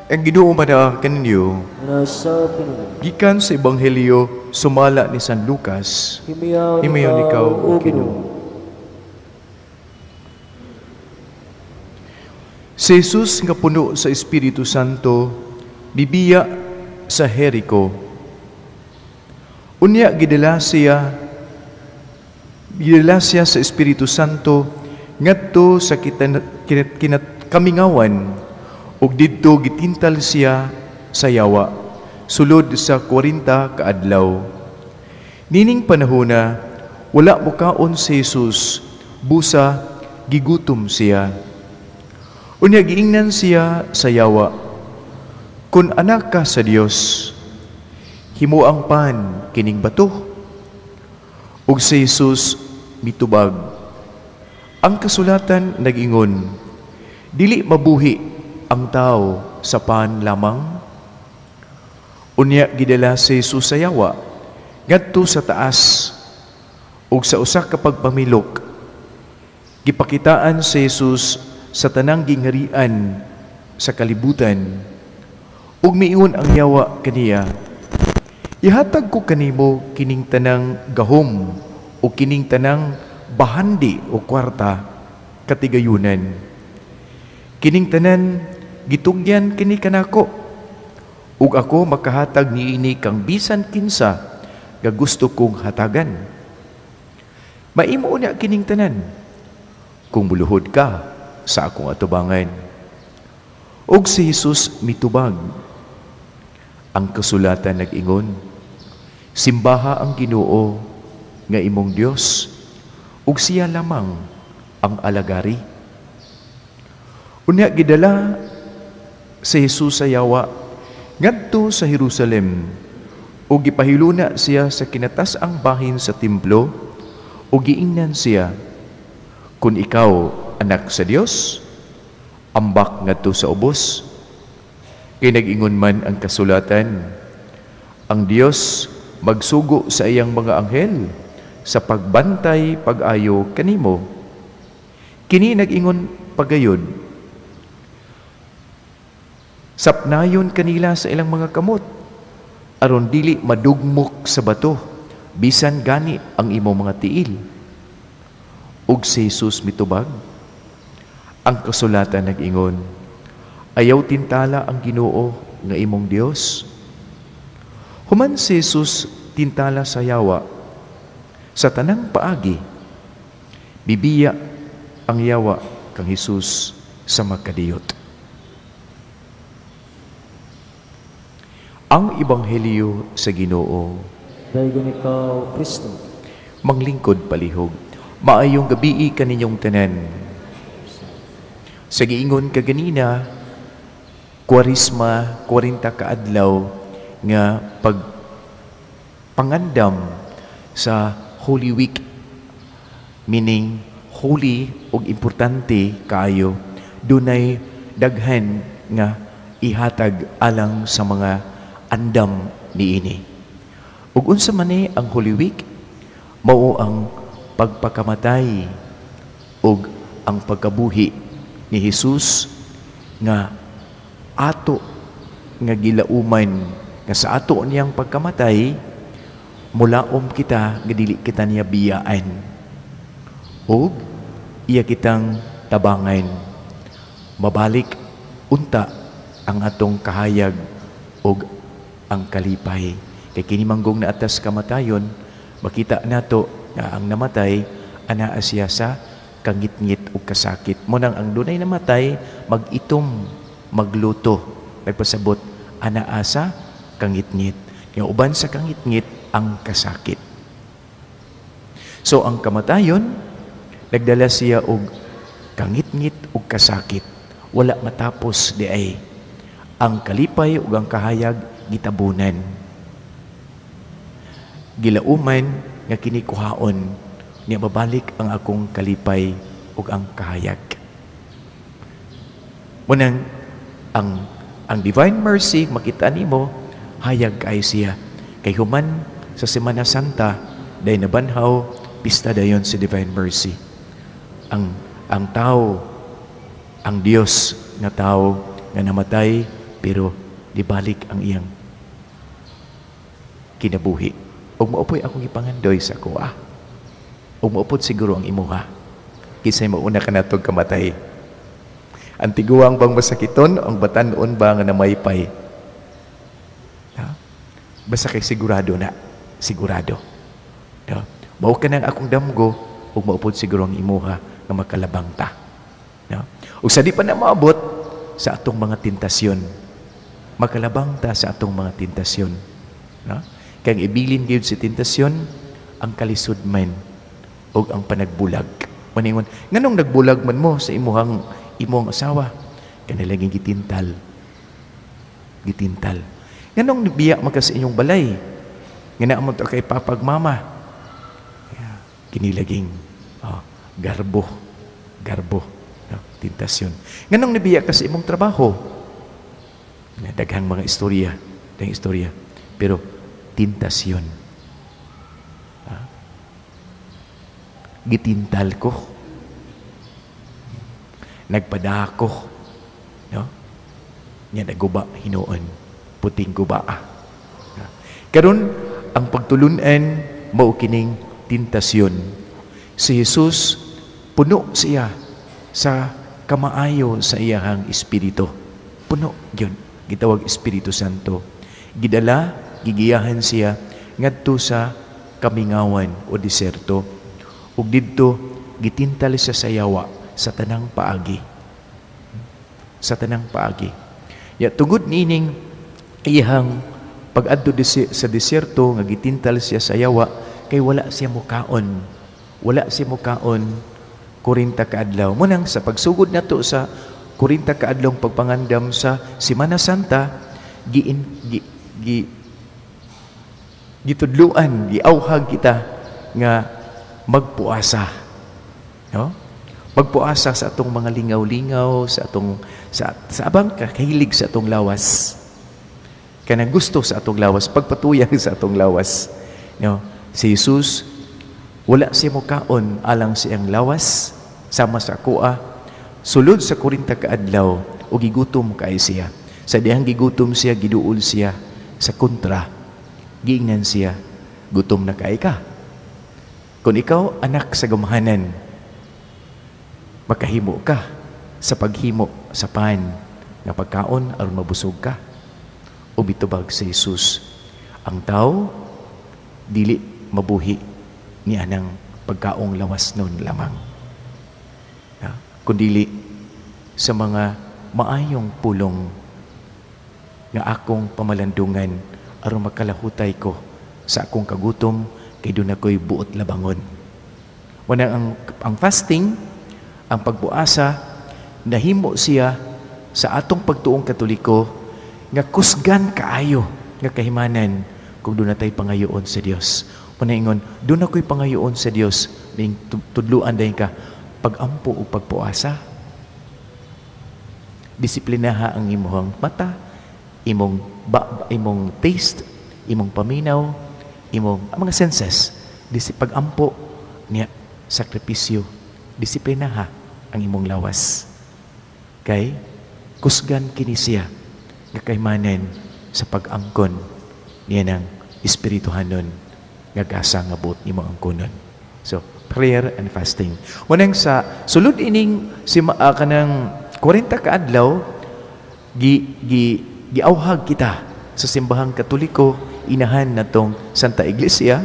Ang Ginoo manaa kaninyo. Nasa pinili. Gikan sa Ebanghelyo sumala ni San Lucas. Himayaw Himayaw ikaw, ikaw, o O Ginoo. Si Jesus nga puno sa Espiritu Santo bibiya sa Jericho. Unya gidala siya sa Espiritu Santo ngadto sa kamingawan ug didto gitintal siya sa yawa sulod sa 40 ka adlaw. Nining panahona wala mokaon si Jesus, busa gigutom siya. Unya giingnan siya sa yawa, "Kun anak ka sa Dios, himo ang pan kining bato." Ug si Jesus mitubag, "Ang kasulatan nag-ingon, dili mabuhi ang tao sa pan lamang." Unya gidala si Jesus sa yawa ngadto sa taas ug sa usa ka pagpamilok gipakitaan si Jesus sa tanang gingharian sa kalibutan. Ug miingon ang yawa kaniya, "Ihatag ko kanimo kining tanang gahom o kining tanang bahandi o kwarta katigayunan. Kining tanan gitugyan kini kanako ug ako makahatag niini kang bisan kinsa nga gusto kong hatagan. Maimo unya kining tanan kung muluhod ka sa akong atubangan." Ug si Jesus mitubag, "Ang kasulatan nag-ingon, simbaha ang Ginoo nga imong Dios ug siya lamang ang alagari." Unya gidala si Jesus sa yawa ngadto sa Jerusalem ug gipahiluna siya sa kinatas-ang bahin sa templo ug giingnan siya, "Kun ikaw anak sa Dios, ambak ngadto sa ubos. Kay nag-ingon man ang kasulatan, ang Dios magsugo sa iyang mga anghel sa pagbantay pag-ayo kanimo." Kini nag-ingon pagayod, sapnayon ka nila sa ilang mga kamot aron dili madugmok sa bato bisan gani ang imong mga tiil." Ug si Jesus mitubag, "Ang kasulatan nag-ingon, ayaw tintala ang Ginoo nga imong Dios." Human si Jesus tintala sa yawa sa tanang paagi, bibiya ang yawa kang Jesus sa makadiyot. Ang Ebanghelyo sa Ginoo. Daygon ikaw, Kristo. Manglingkod palihog. Maayong gabii kaninyong tanan. Sa giingon kaganina, Kwaresma, 40 kaadlaw nga pagpangandam sa Holy Week, meaning holy ug importante kaayo, dunay daghan nga ihatag alang sa mga andam niini. Ug unsa man ni ang Holy Week? Mao ang pagpakamatay ug ang pagkabuhi ni Jesus nga ato nga gilauman nga sa ato niyang pagkamatay mulaom kita nga dili kita niya biyaan ug iya kitang tabangan, mabalik unta ang atong kahayag ug ang kalipay. Kay kini manggong na atas kamatayon, makita nato nga ang namatay anaa siya sa kangitngit ug kasakit. Mo nang ang dunay namatay mag-itom, magluto, nagpasabot anaa sa kangitngit. Nga uban sa kangitngit ang kasakit. So ang kamatayon nagdala siya og kangitngit ug kasakit. Wala matapos di ay ang kalipay ug ang kahayag gitabunan. Gilauman nga kini kuhaon niya mabalik ang akong kalipay ug ang kahayag. Munang ang divine mercy makita nimo hayag kay siya. Kay human sa Semana Santa day nabanhaw pista dayon si divine mercy. Ang tao, ang Dios nga tao nga namatay Pero dibalik ang iyang kinabuhi. Ug mao po'y akong gipangandoy sa akoa. Ug mao pod siguro ang imuha. Kinsay mauna kanatog kamatay? Ang tiguang bang masakiton, ang batan-on ba nga namaypay? Ha? Basta kay sigurado na. Sigurado. No? Mao kanang akong damgo, ug mao pod siguro ang imuha nga makalabang ta. No? Ug sa di pa na maabot sa atong mga tentasyon, makalabang ta sa atong mga tentasyon. No? Kay ang ibilin gyud sa tentasyon, ang kalisod man ug ang panagbulag. Maningon, nganong nagbulag man mo sa imuhang imong asawa? Kanilaging gitintal. Gitintal. Nganong biya man ka sa inyong balay? Nga naa man to kay papag mama. Yeah. Kinilaging oh, garbo. Garbo. No? Tentasyon. Nganong nibiya ka sa imong trabaho? Na daghang mga istorya. Daghang istorya. Pero tentasyon. Ha? Gitintal ko. Nagpadako. No? Nya naguba hinuon. Puting guba. Ah. Karon ang pagtulunan mao kining tentasyon. Si Jesus puno siya sa kamaayo sa iyahang espiritu. Puno gyud, gitawag Espiritu Santo. Gidala, gigiyahan siya ngadto sa kamingawan o diserto. Ug didto gitintal siya sa yawa sa tanang paagi. Sa tanang paagi. Ya tungod niining iyahang pag-adto sa diserto nga gitintal siya sa yawa, kay wala siya mukaon. Wala siya mukaon 40 ka adlaw. Munang sa pagsugod nato sa 40 ka adlawng pagpangandam sa Semana Santa, gi, gi, gitudluan, giawhag kita nga magpuasa. No? Magpuasa sa atong mga lingaw-lingaw, sa atong sa abang kahilig sa atong lawas. Kanang gusto sa atong lawas, pagpatuyang sa atong lawas. No? Si Jesus, wala siya mukaon alang siyang lawas, sama sa akoa, sulod sa 40 ka adlaw, o gigutom kay siya. Sa dihang gigutom siya, giduol siya sa kontra. Giingnan siya, gutom na kay ka. Kung ikaw, anak sa gamhanan, makahimo ka sa paghimo sa pan nga pagkaon aron mabusog ka. O bitubag sa Jesus, ang tao dili mabuhi ni anang pagkaong lawas nun lamang. Ha? Kundili sa mga maayong pulong nga akong pamalandungan aron makalahutay ko sa akong kagutom kay doon ako'y buot labangon. Wala ang fasting, ang pagbuasa, nahimo siya sa atong pagtuong Katoliko nga kusgan kaayo nga kahimanan kung doon natay pangayoon sa Dios. Panaingon, doon ako'y pangayoon sa Dios, ning tudluan dayon ka pagampo o pagpuasa. Disiplinaha ang imong mata, imong ba, imong taste, imong paminaw, imong ang mga senses. Pagampo niya sakripisyo, disiplinaha ang imong lawas. Kay kusgan kini siya nga kaymanan sa pag-angkon niya ng espirituhanon nga gasa nga buot nimo angkonon. So, prayer and fasting. Unang sa sulod ining si kanang 40 ka adlaw gi gi giawhag kita sa simbahang Katoliko, inahan natong Santa Iglesia,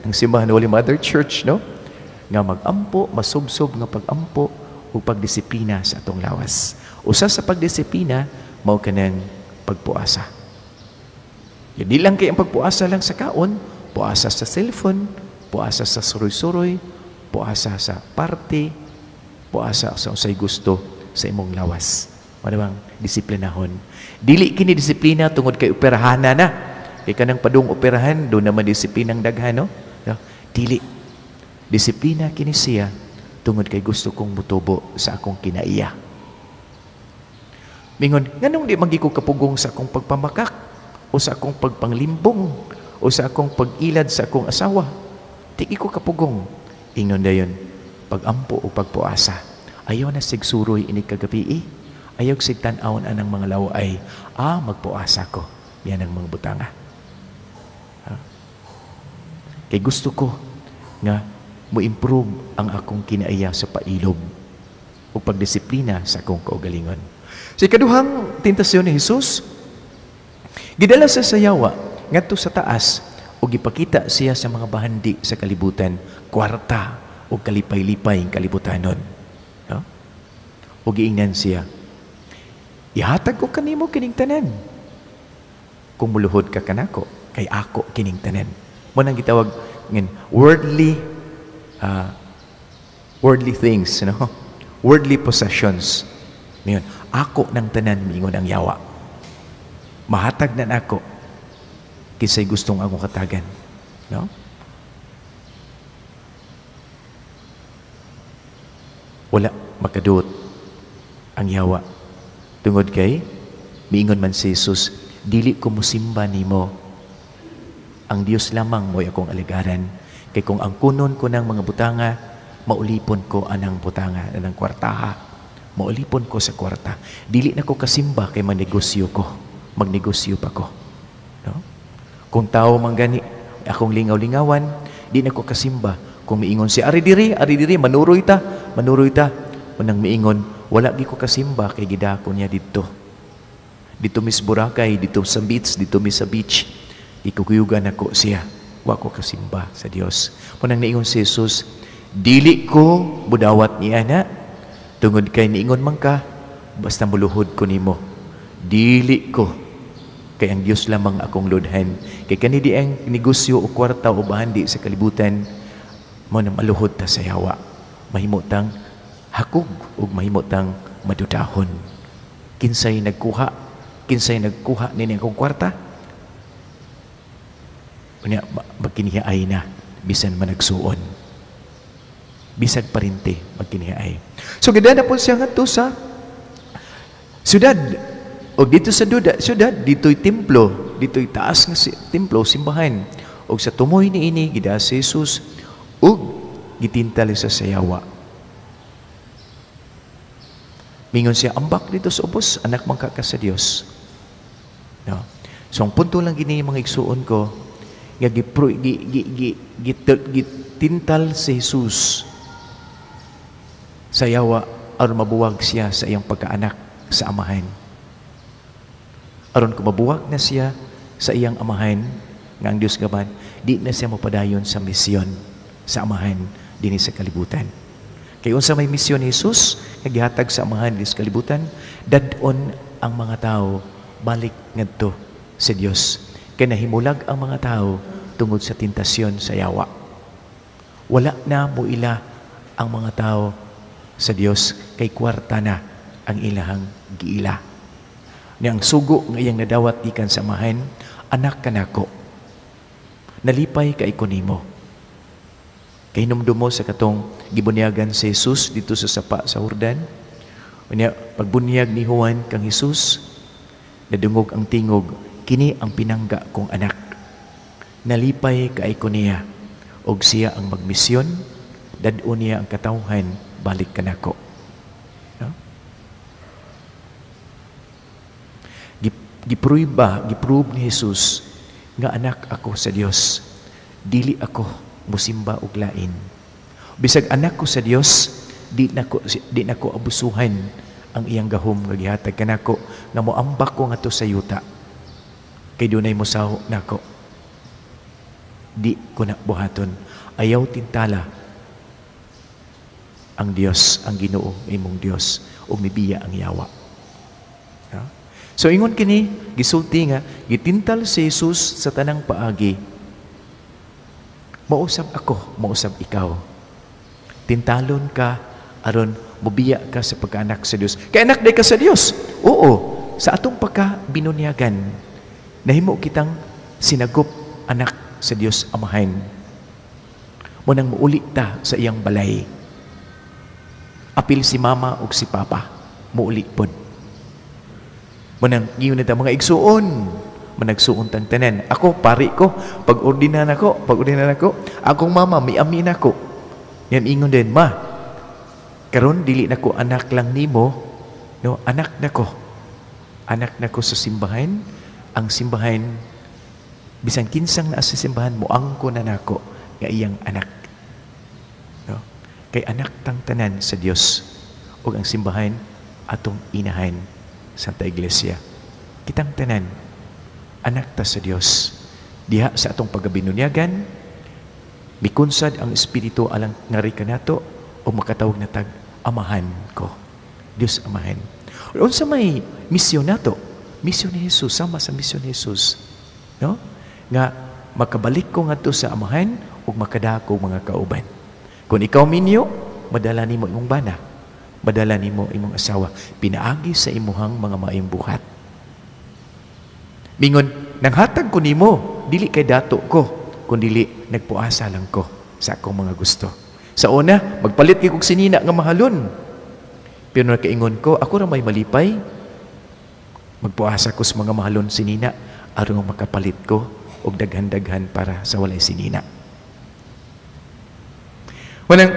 ang simbahan Holy Mother Church, no? Nga magampo, masubsob nga pagampo ug pagdisiplina sa atong lawas. Usa sa pagdisiplina mao kanang pagpuasa. Di lang kay ang pagpuasa lang sa kaon, puasa sa cellphone, puasa sa suroy-suroy, puasa sa party, puasa sa usay gusto sa imong lawas. Ano bang disiplinahon? Dili kini disiplina tungod kay operahana na. Kay kanang padung operahan, doon naman disiplinang daghan, no? No? Dili. Disiplina kini siya tungod kay gusto kong mutubo sa akong kinaiya. Mingon, nganong di magi ko kapugong sa akong pagpamakak o sa akong pagpanglimbong o sa akong pag-ilad sa akong asawa? Di ko kapugong. Ingon dayon, pagampo o pagpuasa. Ayaw na sigsuroy ini kagabi eh. Ayaw sig tan-awon anang mga laway. Ah, magpuasa ko. Yan ang mga butanga. Ha? Kay gusto ko nga mo-improve ang akong kinaiya sa pailob o pagdisiplina sa akong kaugalingon. Sa ikaduhang tentasyon ni Jesus, gidala sa sayawa ngadto sa taas o gipakita siya sa mga bahandi sa kalibutan, kwarta o kalipay-lipay ang kalibutanon. No? O giingnan siya, ihatag ko kanimo kining tanan. Kung muluhod ka kanako, kay ako kining tanan. Mo nang gitawag ngin worldly worldly things, no? Worldly possessions. Ngayon, ako ng tanan miingon ang yawa. Mahatag na nako kinsay gustong akong katagan, no? Wala makaduot ang yawa tungod kay miingon man si Jesus, dili ko mosimba nimo. Ang Dios lamang mo'y akong aligaran. Kay kung ang kunon ko ng mga butanga, maulipon ko anang butanga, anang kwartaha. Maulipon ko sa kwarta. Dili na ko kasimba kay magnegosyo ko. Magnegosyo pa ko. No? Kung tao man gani akong lingaw-lingawan, di na ko kasimba. Kung miingon si ari diri, manuroy ta, manuroy ta. Unang miingon, wala gi ko kasimba kay gidako niya didto. Dito mis Boracay, dito sa beach, dito mis sa beach. Ikukuyugan ako siya. Wa ko kasimba sa Dios. Unang niingon si Jesus, dili ko budawat niya na. Tungod kay niingon man ka, basta muluhod ko nimo. Dili ko. Kay ang Dios lamang akong lodhan. Kay kani di ang negosyo o kwarta o bahandi sa kalibutan, mo na maluhod ta sa yawa. Mahimo tang hakog ug mahimo tang madudahon. Kinsay nagkuha? Kinsay nagkuha nini akong kwarta? Unya magkinihaay na bisan managsuon. Bisag parinte magkinihaay. So gidana po siya ngadto sa syudad. Og dito sa syudad, dito'y templo, dito'y taas nga templo, simbahan. Og sa tumoy niini gida si Jesus ug gitintal sa sayawa. Mingon siya, ambak dito sa ubos, anak man ka sa Dios. No. So ang punto lang gini mga igsuon ko nga gitintal si Jesus sa yawa aron mabuwag siya sa iyang pagkaanak sa amahan. Aron kung mabuwag na siya sa iyang amahan nga ang Dios gaban, di na siya mapadayon sa misyon sa amahan dinhi sa kalibutan. Kay unsa may misyon ni Jesus nga gihatag sa amahan dinhi sa kalibutan, dad-on ang mga tao balik ngadto sa Dios. Kay nahimulag ang mga tao tungod sa tentasyon sa yawa. Wala na moila ang mga tao sa Dios kay kwarta na ang ilahang giila. Ni ang sugo nga iyang nadawat gikan sa amahan, anak kanako, nalipay kay ko nimo. Kay hinumdumo sa katong gibunyagan si Jesus dito sa sapa sa Jordan. Unya pagbunyag ni Juan kang Jesus, nadungog ang tingog, kini ang pinangga kong anak. Nalipay kay ko niya, og siya ang magmisyon, dad-on niya ang katawhan, balik kanako. No? Giprove giprove ni Jesus nga anak ako sa Dios. Dili ako musimba og lain. Bisag anak ko sa Dios, di nako abusuhan ang iyang gahom nga gihatag kanako nga moambak ko ngadto sa yuta. Kay dunay mosaho nako. Di ko na buhaton. Ayaw tintala ang Dios, ang Ginoo, imong Dios, ug mibiya ang yawa. Ha? So ingon kini, gisulti nga gitintal si Jesus sa tanang paagi. Mausab ako, mausab ikaw. Tintalon ka aron mobiya ka sa pagkaanak sa Dios. Kay anak day ka sa Dios. Oo, sa atong pagka binunyagan, nahimo kitang sinagop anak sa Dios Amahan. Mo nang muuli ta sa iyang balay. Apil si mama ug si papa, muuli pod. Mo nang giyon ta mga igsuon, managsuon tang tanan. Ako pari ko, pag-ordinan ako, akong mama miamin ako. Yan ingon din, ma, karon dili nako anak lang nimo, No, anak nako. Anak nako sa simbahan. Ang simbahan, bisan kinsang naa sa simbahan, moangko na nako nga iyang anak. No? Kay anak tang tanan sa Dios ug ang simbahan atong inahan, Santa Iglesia. Kitang tanan anak ta sa Dios. Diha sa atong pagkabinunyagan, mikunsad ang Espiritu alang ngari kanato o makatawag na tag Amahan ko. Dios Amahan. Unsa may misyon nato? Misyon ni Jesus, sama sa misyon ni Jesus. No? Nga makabalik ko ngadto sa Amahan ug makadako mga kauban. Kung ikaw minyo, madala nimo imong bana, madala nimo imong asawa, pinaagi sa imuhang mga maayong buhat. Mingon, nanghatag ko nimo, dili kay dato ko, kundili nagpuasa lang ko sa akong mga gusto. Sa una, magpalit kay kog sinina nga mahalon. Pero nakaingon ko, ako ra may malipay. Magpuasa ko sa mga mahalon sinina aron makapalit ko og daghan-daghan para sa walay sinina. Wanang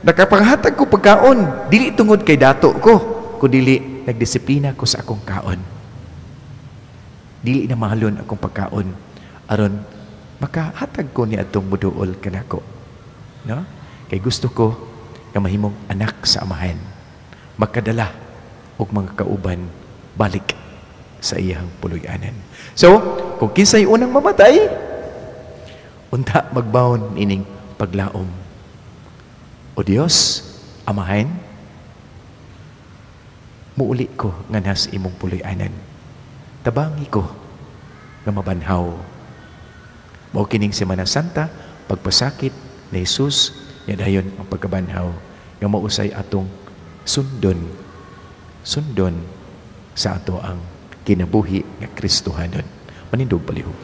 nakapanghatag ko pagkaon, dili tungod kay dato ko, kundili nagdisiplina ko sa akong kaon. Dili na mahalon akong pagkaon aron makahatag ko ni atong muduol kanako. No? Kay gusto ko nga mahimong anak sa Amahan, makadala og mga kauban balik sa iyang puloy-anan. So, kung kinsay unang mamatay, unta magbaon ining paglaom. O Dios, Amahan, muuli ko nga nas imong puloy-anan. Tabangi ko nga mabanhaw. Mao kining Semana Santa, pagpasakit ni Jesus, nya dayon ang pagkabanhaw nga mausay atong sundon, sundon sa ato ang kinabuhi nga Kristohanon. Manindog palihog.